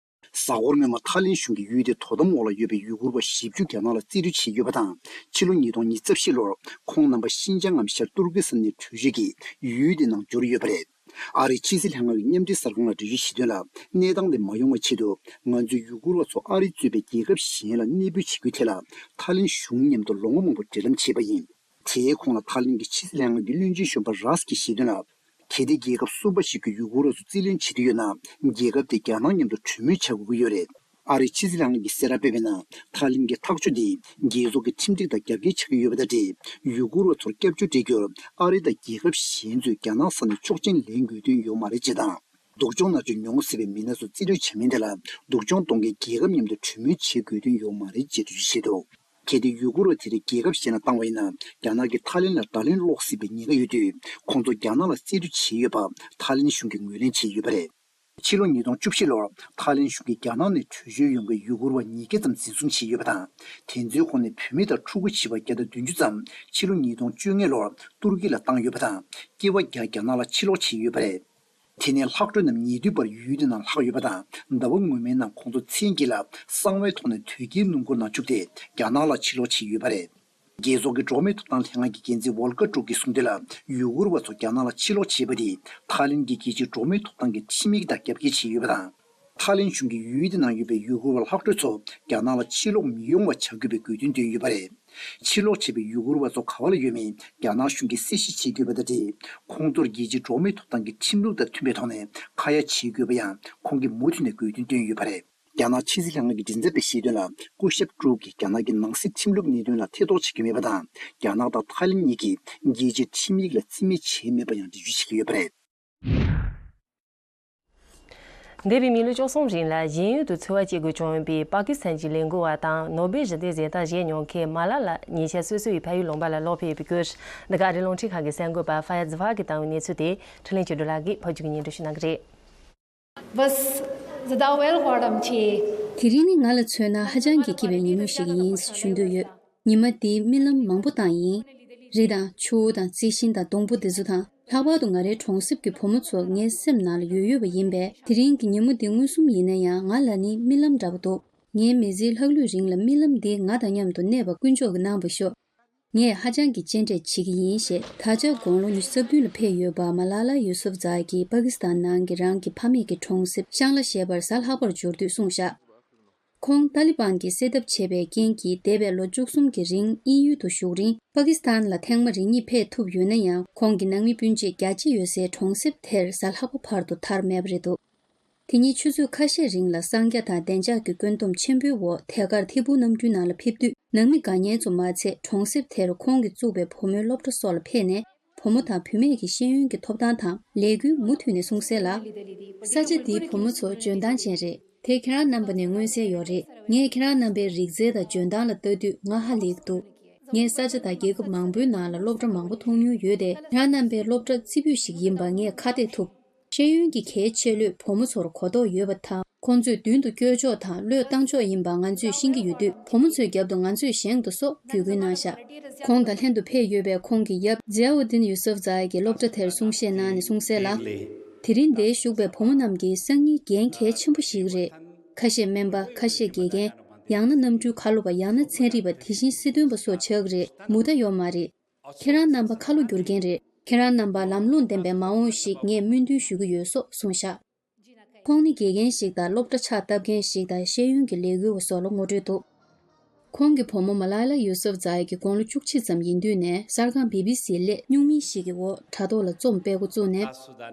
གཟའ་འཁོར་སྔོན་མ་ཐའི་ལེན་གཞུང་གིས་ཡུལ་དེའི་དོ་དམ་འོག་ལ་ཡོད་པའི་ཡུ་གུར་བ་བཞི་བཅུ་རྒྱ་ནག་ལ་རྩིས་སྤྲོད་བྱས་ཡོད་པ་དང་། ཕྱི་ལོ་ཉིས་སྟོང་ཉི་ཤུ་རྩ་བཞི་ལོར་ཁོང་རྣམ་པ་ཤིན་ཅང་ངམ་ཤར་ཏུར་ཀི་སི་ཐན་ནས་བྲོས་བྱོལ་གྱིས་ཡུལ་དེའི་ནང་འབྱོར་ཡོད་པ་རེད། ཨ་རིའི་ཕྱི་སྲིད་ལྷན་ཁང་གི་མཉམ་འབྲེལ་གསར་ཁང་ལ་འགྲེལ་བརྗོད་བྱས་དོན་ལ། གནས་སྟངས་དེ་མ་ཡོང་བའི་ཆེད་དུ། ང་ཚོས་ཡུ་གུར་བ་ཚོ་ཨ་རི་གཙོས་པའི་རྒྱལ་ཁབ་གཞན་ལ་གནས་སྤོས་བྱེད་རྒྱུའི་ཐད་ལ། ཐའི་ལེན་གཞུང་མཉམ་དུ་ལོ་ངོ་མང་པོ་འབྲེལ་ལམ་བྱས་པ་ཡིན། དེའི་གོང་ལ་ཐའི་ལེན་གྱི་ཕྱི་སྲིད་ལྷན་ཁང་གི་བློན་ཆེན་གཞོན་པ་རཱས་ཀྱིས་བཤད་དོན་ལ། གལ་ཏེ་རྒྱལ་ཁབ་གསུམ་པ་ཞིག་གིས་ཡུ་གུར་བ་ཚོ་རྩིས་ལེན་བྱེད་འདོད་ཡོད་ན། རྒྱལ་ཁབ་དེས་རྒྱ་ནག་མཉམ་དུ་གྲོས་མོལ་བྱ་དགོས་ཀྱི་ཡོད་རེད། ཨ་རིའི་ཕྱི་སྲིད་ལྷན་ཁང་གིས་གསལ་བསྒྲགས་སྤེལ་བའི་ནང་། ཐའི་ལེན་གྱི་ཐག་གཅོད་འདིས་རྒྱལ་ཚོགས་ཀྱི་ཁྲིམས་སྒྲིག་དང་རྒྱབ་འགལ་ཆགས་ཀྱི་ཡོད་པ་དང་འབྲེལ། ཡུ་གུར་བ་ཚོར་སྐྱབས་བཅོལ་སྤྲད་རྒྱུར་ཨ་རི་དང་རྒྱལ་ཁབ་གཞན་ཚོས་རྒྱ་ནག་ས་ནས་ཆོག་མཆན་ལེན་དགོས་དོན་ཡོད་མ་རེད་ཅེས་དང་། སྡུག་སྦྱོང་མནར་གཅོད་མྱོང་སྲིད་པའི་མི་སྣ་ཚོ་རྩིས་སྤྲོད་བྱ་མིན་དེ་ལ། སྡུག་སྦྱོང་གཏོང་མཁན་རྒྱལ་ཁབ་མཉམ་དུ་གྲོས་མོལ་བྱེད་དགོས་དོན་ཡོད་མ་རེད་ཅེས་འགྲེལ་བརྗོད་བྱས་འདུག་གལ་ཏེ་ཡུ་གུར་བ་དེ་རིགས་རྒྱལ་ཁབ་གཞན་ལ་བཏང་བ་ཡིན་ན། རྒྱ་ནག་གིས་ཐའི་ལེན་ལ་བརྡ་ལན་སློག་སྲིད་པའི་ཉེན་ཁ་ཡོད་དུས། ཁོང་ཚོ་རྒྱ་ནག་ལ་རྩིས་སྤྲོད་བྱས་ཡོད་པ་ཐའི་ལེན་གཞུང་གིས་ངོས་ལེན་བྱས་ཡོད་པ་རེད། ཕྱི་ལོ་ཉིས་སྟོང་བཅུ་བཞི་ལོར་ཐའི་ལེན་གཞུང་གིས་རྒྱ་ནག་ནས་བྲོས་བྱོལ་ཡོང་མཁན་ཡུ་གུར་བ་ཉིས་བརྒྱ་ཙམ་འཛིན་བཟུང་བྱས་ཡོད་པ་དང་། དེ་ཚོའི་ཁོངས་ནས་བུད་མེད་དང་ཕྲུ་གུ་བྱིས་པ་བརྒྱ་དང་བདུན་ཅུ་ཙམ་ཕྱི་ལོ་ཉིས་སྟོང་བཅོ་ལྔ་ལོར་ཏུར་ཀི་ལ་བཏང་ཡོད་པ་དང་། སྐྱེས་པ་བརྒྱ་རྒྱ་ནག་ལ་ཕྱིར་ལོག་བྱས་ཡོད་པ་རེད། དེ་ནས་ལྷག་འཕྲོ་རྣམས་ཉེ་དུས་བར་ཡུལ་དེ་ནང་ལྷག་ཡོད་པ་དང་། ཟླ་བ་སྔོན་མའི་ནང་ཁོང་ཚོ་མཚན་དཀྱིལ་ལ་གསང་བའི་ཐོག་ནས་དོས་སྐྱེལ་སྣུམ་འཁོར་ནང་བཅུག་སྟེ་རྒྱ་ནག་ལ་ཕྱིར་ལོག་བྱས་ཡོད་པ་རེད། རྒྱལ་ཚོགས་ཀྱི་འགྲོ་བ་མིའི་ཐོབ་ཐང་ལྷན་ཁང་གི་འགན་འཛིན་ཝོལ་ཀར་ཀྲུག་གིས་གསུངས་དོན་ལ། ཡུ་གུར་བ་ཚོ་རྒྱ་ནག་ལ་ཕྱིར་ལོག་བྱས་པ་དེས་ཐའི་ལེན་གྱི་རྒྱལ་སྤྱིའི་འགྲོ་བ་མིའི་ཐོབ་ཐང་གི་ཁྲིམས་ཡིག་དང་རྒྱབ་འགལ་བྱས་ཡོད་པ་དང་། ཐའི་ལེན་གཞུང་གིས་ཡུལ་དེ་ནང་ཡོད་པའི་ཡུ་གུར་བ་ལྷག་འཕྲོ་ཚོ་རྒྱ་ནག་ལ་ཕྱིར་ལོག་མི་ཡོང་བ་བྱ་དགོས་པའི་དགོས་འདུན་བཏོན་ཡོད་པ་རེད། ཕྱིར་ལོག་བྱས་པའི་ཡུ་གུར་བ་ཚོ་ག་བ་ལ་ཡོད་མིན་རྒྱ་ནག་གཞུང་གིས་གསལ་བཤད་བྱེད་དགོས་པ་དང་འབྲེལ། ཁོང་ཚོར་རྒྱལ་སྤྱིའི་འགྲོ་བ་མིའི་ཐོབ་ཐང་གི་ཁྲིམས་ལུགས་དང་མཐུན་པའི་ཐོག་ནས་ཁ་ཡ་བྱེད་དགོས་པ་ཡང་ཁོང་གིས་མུ་མཐུད་ནས་དགོས་འདུན་བཏོན་ཡོད་པ་རེད། རྒྱ་ནག་ཕྱི་སྲིད་ལྷན་ཁང་གི་མགྲིན་ཚབ་པས་བཤད་དོན་ལ། སྐུ་ཞབས་ཀྲུག་གིས་རྒྱ་ནག་གི་ནང་སྲིད་ཁྲིམས་ལུགས་གནད་དོན་ལ་ཐེ་གཏོགས་བྱེད་ཀྱི་མེད་པ་དང་། རྒྱ་ནག་དང་ཐའི་ལེན་གཉིས་ཀྱིས་རྒྱལ་སྤྱིའི་ཁྲིམས་ཡིག་ལ་རྩིས་མེད་བྱས་མེད་པ་ཡང་འགྲེལ་བརྗོད་བྱེད་ཀྱི་ཡོད་པ་རེད། འདས་པའི་མི་ལོ་བཅུ་གསུམ་རིང་ལ་གཞན་ཡུལ་དུ་འཚོ་བ་སྐྱེལ་དགོས་བྱུང་བའི་པ་ཀི་སི་ཐན་གྱི་ལས་འགུལ་བ་དང་ནོ་སྦེལ་ཞི་བདེའི་གཟེངས་རྟགས་བཞེས་མྱོང་མཁན་མ་ལ་ལ་ཉེ་ཆར་སོ་སོའི་ཕ་ཡུལ་ལུང་པ་ལ་ལོག་ཕེབས་ཡོད་པའི་སྐོར། འདི་ག་ཨ་རིའི་རླུང་འཕྲིན་ཁང་གི་གསར་འགོད་པ་ཧྥ་ཡ་ཛི་ཧྥ་གིས་བཏང་བའི་གནས་ཚུལ་དེ་འཕྲིན་ལས་ཆོས་སྒྲོན་ལགས་ཀྱིས་ཕབ་སྒྱུར་གྱིས་སྙན་སྒྲོན་ཞུ་གནང་གི་རེད། Was the Dawel Hordam Che. དེ་རིང་ནི་ང་ལ་མཚོན་ན་ཧ་ཅང་གི་སྐྱིད་པའི་ཉིན་མོ་ཞིག་ཡིན་ཞུ་འདོད་ཡོད། ཉི་མ་འདིའི་རྨི་ལམ་མང་པོ་བཏང་ཡིན། རི་དང་ཆུ་བོ་དང་རྩི་ཤིང་དང་སྡོང་པོ་འདི་ཚོ་དང་། ལྷག་པར་དུ་ང་རའི་གྲོང་གསེབ་ཀྱི་བུ་མོ་ཚོ་ངའི་སེམས་ནང་ལ་ཡོད་ཡོད་པ་ཡིན་པས། དེ་རིང་གི་ཉིན་མོ་འདི་མངོན་སུམ་ཡིན་ན་ཡང་ང་ལ་ནི་རྨི་ལམ་འདྲ་པོ་འདུག་ངའི་མི་ཚེའི་ལྷག་ལུས་རིང་ལ་རྨི་ལམ་འདིས་ང་དང་མཉམ་དུ་གནས་པ་དཀོན་མཆོག་གིས་གནང་བར་ཤོག་ངས་ཧ་ཅང་གི་གཅེས་སྤྲས་བྱེད་ཀྱི་ཡིན་ཞེས། ད་ཆ་དགུང་ལོ་ཉི་ཤུ་རྩ་བདུན་ལ་ཕེབས་ཡོད་པ་མ་ལ་ལ་ཡུ་སུབ་ཛཱ་གིས་པ་ཀི་སི་ཐན་ནང་གི་རང་གི་ཕ་མེས་ཀྱི་གྲོང་གསེབ་ཤང་ལ་ཞེས་པར་གཟའ་ལྷག་པར་འབྱོར་དུས་གསུངས་བཞག་ཁོང་ཏཱ་ལི་བན་གྱིས་བསད་ཐབས་བྱས་པའི་རྐྱེན་གྱིས་འདས་པའི་ལོ་བཅུ་གསུམ་གྱི་རིང་དབྱིན་ཡུལ་དུ་བཞུགས་རིང་། པ་ཀི་སི་ཐན་ལ་ཐེངས་མ་རེ་གཉིས་ཕེབས་ཐུབ་ཡོད་ན་ཡང་། ཁོང་གི་ནང་མི་སྤུན་མཆེད་རྒྱ་ཆེ་ཡོད་སའི་གྲོང་གསེབ་དེར་གཟའ་ལྷག་པ་བར་དུ་ཐར་མེད་པ་རེད་འདུག་དེ་ཉིན་ཆུ་ཚོད་ཁ་ཤས་རིང་ལ་གསང་རྒྱ་དང་བདེ་འཇགས་ཀྱི་བཀོད་འདོམས་ཆེན་པོའི་འོག་ཐད་ཀར་ཐད་འཕུར་གནམ་གྲུའི་ནང་ལ་ཕེབས་དུས། ནང་མི་དགའ་ཉེ་ཚོ་མ་ཚད། གྲོང་གསེབ་དེར་ཁོང་གིས་བཙུགས་པའི་བུ་མོའི་སློབ་གྲྭ་སོགས་ལ་ཕེབས་ནས། བུ་མོ་དང་བུད་མེད་ཀྱི་ཤེས་ཡོན་གྱི་ཐོབ་ཐང་དང་ལས་འགུལ་མུ་མཐུད་ནས་སྲུང་གསལ་ལ། ས་ཆ་འདིའི་བུ་མོ་ཚོ་འཇོན་ཐང་ཅན་རེད། དེ་ཁྱེད་རང་རྣམ་པ་ནས་མངོན་གསལ་ཡོད་རེད། ངས་ཁྱེད་རང་རྣམ་པའི་རིག་རྩལ་དང་འཇོན་ཐང་ལ་ལྟ་དུས་ང་ཧ་ལས་ཀྱི་འདུག་ངས་ས་ཆ་དང་རྒྱལ་ཁབ་མང་པོའི་ནང་ལ་སློབ་གྲྭ་མང་པོ་མཐོང་མྱོང་ཡོད་དེ། ཁྱེད་རང་རྣམ་པའི་སློབ་གྲྭ་རྩེ་ཕུད་ཞིག་ཡིན་པ་ངས་ཁ་གཏད་ཐུབ། ཤེས་ཡོན་གྱི་གལ་ཆེ་བློས་བུ་མོ་ཚོར་གོ་རྟོགས་ཡོད་པ་དང་། ཁོང་ཚོས་མདུན་དུ་སྐྱོད་ཕྱོགས་དང་བློས་བཏང་ཕྱོགས་ཡིན་པ་ང་ཚོས་ཤེས་ཀྱི་ཡོད་དུས། བུ་མོ་ཚོའི་རྒྱབ་ཏུ་ང་ཚོས་བཞེངས་འདུག་སོགས་བརྒྱུད་སྐུལ་གནང་བཞག་ཁོང་དང་ལྷན་དུ་ཕེབས་ཡོད་པའི་ཁོང་གི་ཡབ་ཛི་ཡའོ་ཏིན་ཡུ་སུབ་ཛཱ་གིས་སློབ་གྲྭ་དེར་གསུང་བཤད་གནང་ནས་གསུངས་གསལ་ལ། དེ་རིང་འདིར་བཞུགས་པའི་བུ་མོ་རྣམས་ཀྱི་སང་ཉིན་འགན་གལ་ཆེན་པོ་ཞིག་རེད། ཁ་ཤས་སྨན་པ། ཁ་ཤས་དགེ་རྒན། ཡང་ན་གནམ་གྲུའི་ཁ་ལོ་བ། ཡང་ན་ཚན་རིག་པ། དེ་བཞིན་སྲིད་དོན་པ་སོགས་ཆགས་ཀྱི་རེད། མུ་མཐའ་ཡོད་མ་རེད། ཁྱེད་རང་རྣམ་པ་ཁ་ལོ་བསྒྱུར་མཁན་རེད། ཁྱེད་རང་རྣམ་པ་ལམ་ལྷོང་ལྡན་པའི་མ་འོངས་ཤིག་ངས་སྨོན་འདུན་ཞུ་གི་ཡོད་སོགས་གསུངས་བཞག་ཁོང་ནི་དགེ་རྒན་ཞིག་དང་སློབ་གྲྭ་ཕྱག་བཏབ་མཁན་ཞིག་དང་ཤེས་ཡོན་གྱི་ལས་འགུལ་བ་སོགས་ལ་ངོ་སྤྲོད་འདུག་ཁོང་གི་བུ་མོ་མ་ལའི་ལ་ཡུ་སུབ་ཛའི་གི་དགུང་ལོ་བཅུ་གཅིག་ཙམ་ཡིན་དུས་ནས་གསར་ཁང་བི་བི་སིའི་སླད་སྨྱུག་མིང་ཞིག་གི་འོག་དྲ་ཐོག་ལ་རྩོམ་སྤེལ་འགོ་བཙུགས་ནས།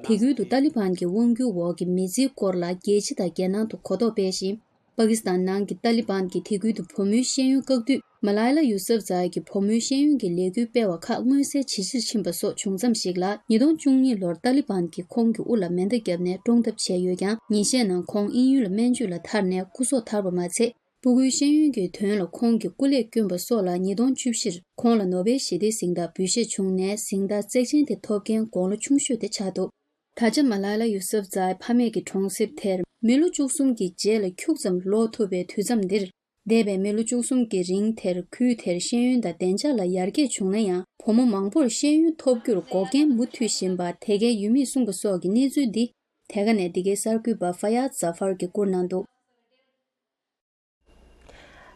དེ་ཁུལ་དུ་ཏཱ་ལི་བན་གྱི་དབང་སྒྱུར་འོག་གི་མི་ཚེའི་སྐོར་ལ་རྒྱལ་སྤྱི་དང་རྒྱལ་ནང་དུ་གོ་རྟོགས་སྤེལ་ཞིང་། པ་ཀི་སི་ཐན་ནང་གི་ཏཱ་ལི་བན་གྱིས་དེ་ཁུལ་དུ་བུ་མོའི་ཤེས་ཡོན་བཀག་དུས། མ་ལའི་ལ་ཡུ་སུབ་ཛའི་གི་བུ་མོའི་ཤེས་ཡོན་གྱི་ལས་འགུལ་སྤེལ་བ་ཁག་མངོན་གསལ་ཇེ་ཆེར་ཕྱིན་པ་སོགས་བྱུང་མཚམས་ཤིག་ལ། ཉིས་སྟོང་བཅུ་གཉིས་ལོར་ཏཱ་ལི་བན་གྱིས་ཁོང་གི་དབུ་ལ་མེ་མདའ་བརྒྱབ་ནས་བཀྲོངས་ཐབས་བྱས་ཡོད་ཀྱང་། ཉིན་ཤས་ནང་ཁོང་དབྱིན་ཡུལ་ལ་སྨན་བཅོས་ལ་ཐར་ནས་སྐུ་སྲོག་ཐར་བ་མ་ཚད། སྤུ་གུའི་ཤེས་ཡོན་གྱི་དོན་ལ་ཁོང་གི་སྐུ་ལས་བསྐྱོན་པ་སོགས་ལ། ཉིས་སྟོང་བཅུ་བཞིར་ཁོང་ལ་ནོ་བེལ་ཞི་བདེའི་གཟེངས་རྟགས་འབུལ་བཞེས་བྱུང་ནས། གཟེངས་རྟགས་བརྩེགས་ཅན་དེ་ཐོབ་མཁན་དགུང་ལོ་ཆུང་ཤོས་དེ་ཆགས་འདུག་ད་ཆ་མ་ལའི་ལ་ཡུ་སུབ་ཛའི་ཕ་མེས་ཀྱི་གྲོང་གསེབ་དེར་མི་ལོ་བཅུ་གསུམ་གྱི་རྗེས་ལ་ཁྱུག་ཙམ་ལོག་ཐུབ་པའི་དུས་མཚམས་འདིར། འདས་པའི་མི་ལོ་བཅུ་གསུམ་གྱི་རིང་དེར་ཁུལ་དེར་ཤེས་ཡོན་དང་བདེ་འཇགས་ལ་ཡར་རྒྱས་བྱུང་ན་ཡང་། བུ་མོ་མང་པོར་ཤེས་ཡོན་ཐོབ་རྒྱུར་འགོག་རྐྱེན་མུ་མཐུད་བཞིན་པ་དེ་གའི་ཡུལ་མིས་གསུངས་པ་སོགས་ཀྱི་གནས་ཚུལ་འདི། དེ་ག་ནས་འདི་གའི་གསར་འགོད་པ་ཧྥ་ཡ་ཛ་ཧྥར་གྱིས་བསྐུར་གནང་འདུག་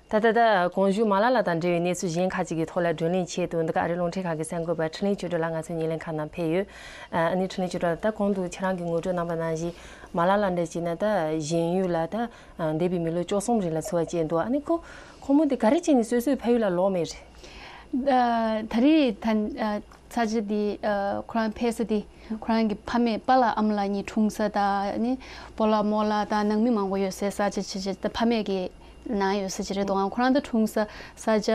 ད་ད་ད་གོང་ཞུས་མ་ལ་ལ་དང་འབྲེལ་བའི་གནས་ཚུལ་གཞན་ཁག་ཅིག་གི་ཐོག་ལ་བགྲོ་གླེང་ཆེད་དུ། འདི་ག་ཨ་རིའི་རླུང་འཕྲིན་ཁང་གི་གསར་འགོད་པ་འཕྲིན་ལས་ཆོས་སྒྲོན་ལགས་ང་ཚོའི་ཉེ་ལམ་ཁང་ནང་ཕེབས་ཡོད། ཨ་ནི་འཕྲིན་ལས་ཆོས་སྒྲོན་ལགས། ད་གོང་དུ་ཁྱེད་རང་གིས་ངོ་སྤྲོད་གནང་པ་ནང་བཞིན། མ་ལ་ལ་འདྲ་བྱས་ན་ད་གཞན་ཡུལ་ལ་ད་འདས་པའི་མི་ལོ་བཅུ་གསུམ་རིང་ལ་འཚོ་བ་སྐྱེལ་འདུག་ཨ་ནི་ཁོ་ཁོ་མོ་དེ་ག་རེ་བྱས་ནས་སོ་སོའི་ཕ་ཡུལ་ལ་ལོག་མེད་རེད། ད་རེས་ད་ས་ཆ་འདི། ཁོ་རང་ཕེབས་ས་འདི། ཁོ་རང་གི་ཕ་མེས་པཱ་ལགས་ཨ་མ་ལགས་གཉིས་འཁྲུངས་ས་དང་ནི། སྤོ་ལགས་རྨོ་ལགས་དང་ནང་མི་མང་པོ་ཡོད་སའི་ས་ཆ་ཆེ་ཆེ་ད་ཕ་མེས་ཀྱི་ནང་ཡོད་ས་ཅིག་རེད་འདུག་ཁོ་རང་ད་འཁྲུངས་ས་ས་ཆ་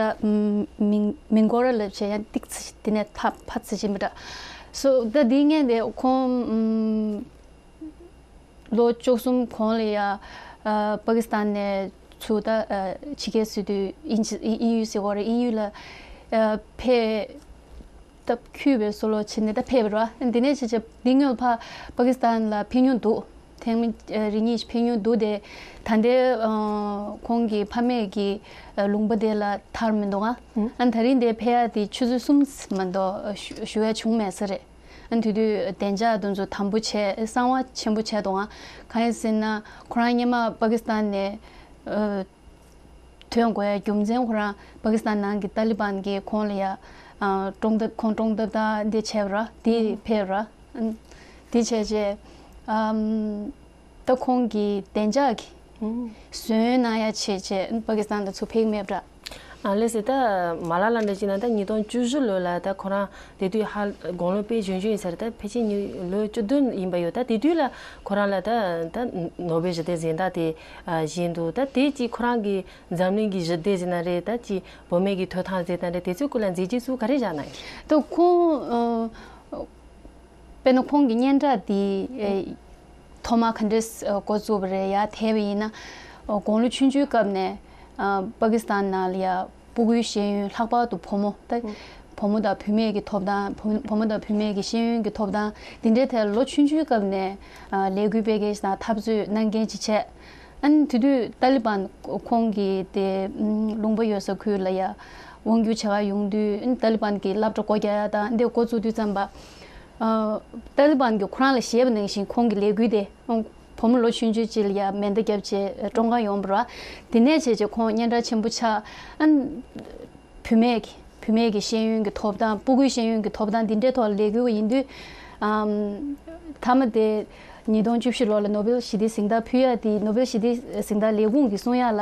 མིང་མིང་གོ་ར་ལབ་བྱས་ཡང་ཏིག་ཙི་དེ་ནས་ཕ་ཕ་ཚི་ཅིག་མི་འདྲ། སོ་ད་འདི་ངས་དེ་ཁོང་ལོ་བཅུ་གསུམ་གོང་ལ་ཡ། པ་ཀི་སི་ཐན་ནས་ཚུར་ད་ཕྱི་རྒྱལ་སྲིད་དུ་དབྱིན་ཇི་དབྱིན་ཡུལ་ཟེར་བ་རེད། དབྱིན་ཡུལ་ལ་ཕེབས། སྟབས་འཁྱུད་པའི་བཟོ་ལོ་བྱས་ནས་ད་ཕེབས་པ་རེད་བ། འདི་ནས་བྱས་བྱས་འདི་སྔོན་ཕ་པ་ཀི་སི་ཐན་ལ་ཕེབས་མྱོང་འདུག་ཐེངས་མ་རེ་གཉིས་ཤིག་ཕེབས་མྱོང་འདུག་དེ་ད་ལྟའི་ཁོང་གི་ཕ་མེས་ཀྱི་ལུང་པ་དེ་ལ་ཐར་མི་འདུག་ཨ། ཨ་ད་རིང་དེ་ཕེབས་ཡ་དེ་ཆུ་ཚོད་གསུམ་མ་གཏོགས་ཞུ་ཞུ་ཡ་བྱུང་མེད་ས་རེད། ཨ་དེ་དུས་བདེ་འཇགས་དེ་ཚོ་དམ་པོ་བྱས་གསང་བ་ཆེན་པོ་བྱས་འདུག་ཨ། གང་ཡིན་ཟེར་ན་ཁོ་རང་སྔོན་མ་པ་ཀི་སི་ཐན་ནས་ཐོན་དགོས་ཡ་རྒྱུ་མཚན་ཁོ་རང་པ་ཀི་སི་ཐན་ནང་གི་ཏཱ་ལི་བན་གྱིས་ཁོང་ལ་ཡ་བཀྲོངས་ཐབས་ཁོང་བཀྲོངས་ཐབས་དང་འདི་བྱས་པ་ར་འདི་ཕེབས་ར། འདི་བྱས་རྗེས་ད་ཁོང་གི་བདེ་འཇགས་ཀྱི་ཟོན་གནང་ཡ་བྱས་རྗེས་པ་ཀི་སི་ཐན་ལ་ཚུར་ཕེབས་མེད་པ་ར། ཨ་ལགས་སོ། ད་མ་ལ་ལ་འདྲ་བྱས་ན་ད་ཉིས་སྟོང་བཅུ་བཞི་ལོ་ལ་ད་ཁོ་རང་དེ་དུས་ཧ་དགུང་ལོ་དཔེ་གཞོན་གཞོན་ཡིན་ས་རེད། ད་ཕལ་ཆེར་ཉི་ལོ་བཅུ་བདུན་ཡིན་པ་ཡོད། ད་དེ་དུས་ལ་ཁོ་རང་ལ་ད་ད་ནོ་བེལ་ཞི་བདེ་གཟེངས་རྟགས་དེ་བཞེས་འདུག་ད་དེ་ཅིག་ཁོ་རང་གི་འཛམ་གླིང་གི་ཞི་བདེ་ཟེར་ན་རེད། ད་ཅིག་བུད་མེད་ཀྱི་ཐོབ་ཐང་ཟེར་ན་རེད། དེ་ཚོའི་སྐོར་ལ་མཛད་རྗེས་ཚུར་ག་རེ་བཞག་ན་ཡིན། ད་ཁོང་དཔེར་ན་ཁོང་གི་སྙན་གྲགས་འདི་ཐོག་མ་ག་འདྲས་འགོ་བཙུགས་པ་རེད། ཡར་དེད་པ་ཡིན་ན་དགུང་ལོ་ཆུང་ཆུང་སྐབས་ནས་པ་ཀི་སི་ཐན་ནང་ལ་ཡ་སྤུ་གུའི་ཤེས་ཡོན་ལྷག་པར་དུ་བུ་མོ་ད་བུ་མོ་དང་བུད་མེད་ཀྱི་ཐོབ་ཐང་བུ་བུ་མོ་དང་བུད་མེད་ཀྱི་ཤེས་ཡོན་གྱི་ཐོབ་ཐང་འདི་འདྲའི་ཐད་ལོ་ཆུང་ཆུང་སྐབས་ནས་ལས་འགུལ་སྤེལ་མཁན་ཞིག་དང་འཐབ་རྩོད་གནང་མཁན་ཅིག་བྱས། ཨ་ནི་དེ་དུས་ཏཱ་ལི་བན་ཁོང་གི་དེ་ལུང་པ་ཡོད་ས་ཁུལ་ལ་ཡ་དབང་སྒྱུར་བྱེད་ག་ཡོང་དུས་ཨ་ནི་ཏཱ་ལི་བན་གྱི་སློབ་གྲྭ་སྒོ་རྒྱག་ཡ་དང་འདི་འགོ་བཙུགས་དུས་ཙམ་པ། ཏཱ་ལི་བན་གྱིས་ཁོ་རང་ལ་བཞེས་པ་ནང་བཞིན་ཁོང་གི་ལས་འགུལ་དེ་བུ་མོ་ལོ་ཆུང་ཆུང་ཅིག་ལ་ཡ་མེ་མདའ་བརྒྱབ་བྱས་བཀྲོངས་ག་ཡོང་བ་རེད། དེ་ནས་བྱས་བྱས་ཁོང་སྙན་གྲགས་ཆེན་པོ་ཆགས། ཨ་ནི་བུད་མེད་ཀྱི་བུད་མེད་ཀྱི་ཤེས་ཡོན་གྱི་ཐོབ་ཐང་སྤུ་གུའི་ཤེས་ཡོན་གྱི་ཐོབ་ཐང་འདི་འདྲའི་ཐོག་ལ་ལས་འགུལ་བ་ཡིན་དུས། ཨམ། མཐའ་མ་དེ་ཉིས་སྟོང་བཅུ་བཞི་ལོ་ལ་ནོ་བེལ་ཞི་བདེའི་གཟེངས་རྟགས་ཕུལ་ཡ་དེ་ནོ་བེལ་ཞི་བདེའི་གཟེངས་རྟགས་ལས་ཁུངས་ཀྱིས་གསུང་ཡ་ལ།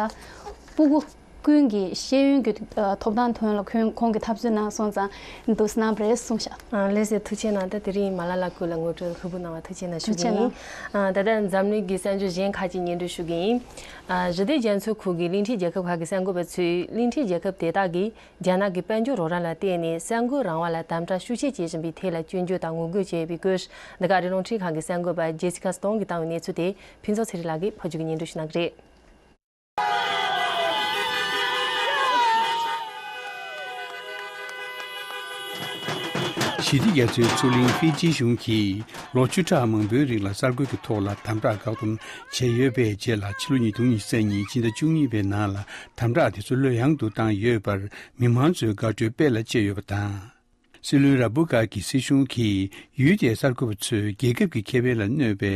སྤུ་གུ་ཀུན་གྱི་ཤེས་ཡོན་གྱི་ཐོབ་ཐང་དོན་ལ་ཁོང་ཁོང་གིས་འཐབ་རྩོད་གནང་སོང་ཙང་འདུག་སེ་གནང་བ་རེད་གསུངས་ཤག་ཨ་ལགས་སོ། ཐུགས་རྗེ་གནང་། ད་དེ་རིང་མ་ལ་ལ་སྐུ་ལ་ངོ་སྤྲོད་ལྷུག་པོ་གནང་བ་ཐུགས་རྗེ་གནང་ཞུ་གི་ཡིན། ཨ་ད་ལྟ་འཛམ་གླིང་གི་གསར་འགྱུར་གཞན་ཁག་ཅིག་སྙན་སྒྲོན་ཞུ་གི་ཡིན། ཨ་ཞི་བདེ་རྒྱ་མཚོའི་ཁུལ་གྱི་གླིང་ཕྲན་རྒྱལ་ཁབ་ཁག་གི་གསར་འགོད་པ་ཚོས་གླིང་ཕྲན་རྒྱལ་ཁབ་དེ་དག་གིས་རྒྱ་ནག་གི་དཔལ་འབྱོར་རོགས་རམ་ལ་བརྟེན་ནས་གསར་འགོད་རང་དབང་ལ་དམ་དྲག་ཤུགས་ཆེ་བྱེད་བཞིན་པའི་ཐད་ལ་སྐྱོན་བརྗོད་དང་ངོ་རྒོལ་བྱས་ཡོད་པའི་སྐོར། འདི་ག་ཨ་རིའི་རླུང་འཕྲིན་ཁང་གི་གསར་འགོད་པ་ཇེ་སི་ཁ་སྟོང་གིས་བཏང་བའི་གནས་ཚུལ་དེ་ཕུན་ཚོགས་ཚེ་རིང་ལགས་ཀྱིས་ཕབ་སྒྱུར་གྱིས་སྙན་སྒྲོན་ཞུ་གནང་གི་རེད། ཞི་བདེ་རྒྱ་མཚོའི་མཚོ་གླིང་ཧྥི་ཇི་གཞུང་གིས་ལོ་བཅུ་ཕྲག་མང་པོའི་རིང་ལ་གསར་འགོད་ཀྱི་ཐོག་ལ་དམ་དྲག་བཀག་སྡོམ་བྱས་ཡོད་པའི་རྗེས་ལ། ཕྱི་ལོ་ཉིས་སྟོང་ཉི་ཤུ་རྩ་གཉིས་ཕྱི་ཟླ་བཅུ་གཉིས་པའི་ནང་ལ་དམ་དྲག་དེ་ཚོ་ལྷོད་ཡངས་དུ་བཏང་ཡོད་པར་མི་མང་ཚོས་དགའ་སྤྲོའི་དཔལ་ལ་སྤྱད་ཡོད་པ་དང་། སྲིད་བློན་ར་བྷུ་ཀ་གི་སྲིད་གཞུང་གིས་ཡུལ་དེའི་གསར་འགོད་པ་ཚོས་རྒྱལ་ཁབ་ཀྱི་ཁེ་ཕན་ལ་གནོད་པའི་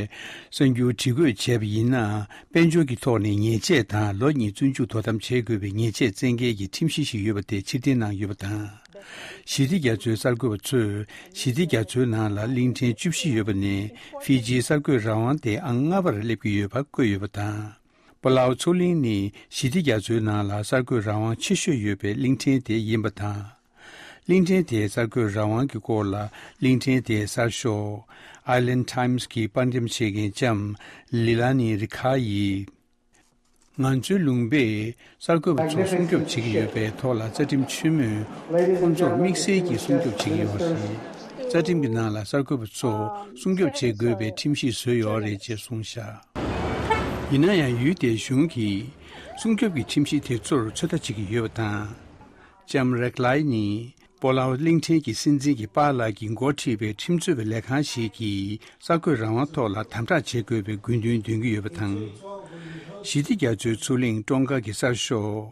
གསར་འགྱུར་བྲིས་འགོད་བྱས་པ་ཡིན་ན། དཔལ་འབྱོར་གྱི་ཐོག་ནས་ཉེས་ཆད་དང་ལོ་གཉིས་བཙོན་འཇུག་དོ་དམ་བྱེད་དགོས་པའི་ཉེས་ཆད་བཙན་འགེལ་གྱི་ཁྲིམས་གཞི་ཞིག་ཡོད་པ་དེ་ཕྱིར་འཐེན་གནང་ཡོད་པ་དང་། ཞི་བདེ་རྒྱ་མཚོའི་གསར་འགོད་པ་ཚོས་ཞི་བདེ་རྒྱ་མཚོའི་ནང་ལ་གླིང་ཕྲན་བཅུ་བཞི་ཡོད་པ་ནས་ཧྥི་ཇིའི་གསར་འགོད་རང་དབང་དེ་ཨང་ལྔ་པར་སླེབས་ཀྱི་ཡོད་པ་བཀོད་ཡོད་པ་དང་། པོ་ལའོ་མཚོ་གླིང་ནི་ཞི་བདེ་རྒྱ་མཚོའི་ནང་ལ་གསར་འགོད་རང་དབང་ཆེ་ཤོས་ཡོད་པའི་གླིང་ཕྲན་དེ་ཡིན་པ་དང་། གླིང་ཕྲན་དེའི་གསར་འགོད་རང་དབང་གི་སྐོར་ལ་གླིང་ཕྲན་དེའི་གསར་ཤོག Island Times གི་པར་འགྲེམས་བྱེད་མཁན་ལྕམ་ལི་ལ་ནི་རི་ཁ་ཡིས། ང་ཚོའི་ལུང་པས་གསར་འགོད་པ་ཚོ་སྲུང་སྐྱོབ་བྱེད་ཀྱི་ཡོད་པའི་ཐོག་ལ་རྩ་ཁྲིམས་ཆེན་མོས་ཁོང་ཚོར་དམིགས་བསལ་གྱིས་སྲུང་སྐྱོབ་བྱེད་ཀྱི་ཡོད་པ་རེད། རྩ་ཁྲིམས་ཀྱི་ནང་ལ་གསར་འགོད་པ་ཚོ་སྲུང་སྐྱོབ་བྱེད་དགོས་པའི་ཁྲིམས་གཞི་བཟོས་ཡོད་རེད་ཅེས་གསུངས་བཞག་ཡིན་ན་ཡང་ཡུལ་དེའི་གཞུང་གིས་སྲུང་སྐྱོབ་ཀྱི་ཁྲིམས་གཞི་དེ་ཚོར་ཚོད་ལྟ་བྱེད་ཀྱི་ཡོད་པ་དང་། ལྕམ་རེག་ལའི་ནི་པོ་ལའོ་གླིང་ཕྲན་གྱི་སྲིད་འཛིན་གྱི་པཱ་ལགས་ཀྱིས་འགོ་ཁྲིད་པའི་ཁྲིམས་རྩོད་པའི་ལས་ཁང་ཞིག་གིས་གསར་འགོད་རང་དབང་ཐོག་ལ་དམ་དྲག་བྱེད་དགོས་པའི་དགོས་འདུན་འདོན་གྱི་ཡོད་པ་དང་། ཞི་བདེ་རྒྱ་མཚོའི་མཚོ་གླིང་ཀྲོང་ཀ་གི་གསར་ཤོག་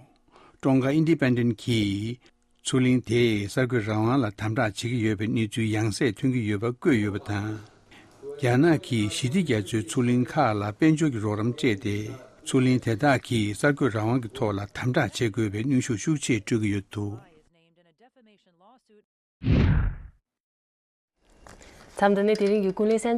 ཀྲོང་ཀ་ཨིན་ཌི་པེན་ཌེན་གྱིས་མཚོ་གླིང་དེས་གསར་འགོད་རང་དབང་ལ་དམ་དྲག་བྱེད་ཀྱི་ཡོད་པའི་གནས་ཚུལ་ཡང་སེ་ཐོན་གྱི་ཡོད་པ་བཀོད་ཡོད་པ་དང་། རྒྱ་ནག་གིས་ཞི་བདེ་རྒྱ་མཚོའི་མཚོ་གླིང་ཁག་ལ་དཔལ་འབྱོར་གྱི་རོགས་རམ་སྤྲད་དེ། མཚོ་གླིང་དེ་དག་གིས་གསར་འགོད་རང་དབང་གི་ཐོག་ལ་དམ་དྲག་བྱེད་དགོས་པའི་གནོན་ཤུགས་ཤུགས་ཆེ་སྤྲོད་ཀྱི་ཡོད་འདུག་མཚམས་འདི་ནས་དེ་རིང་གི་ཀུན་གླེང་གསན།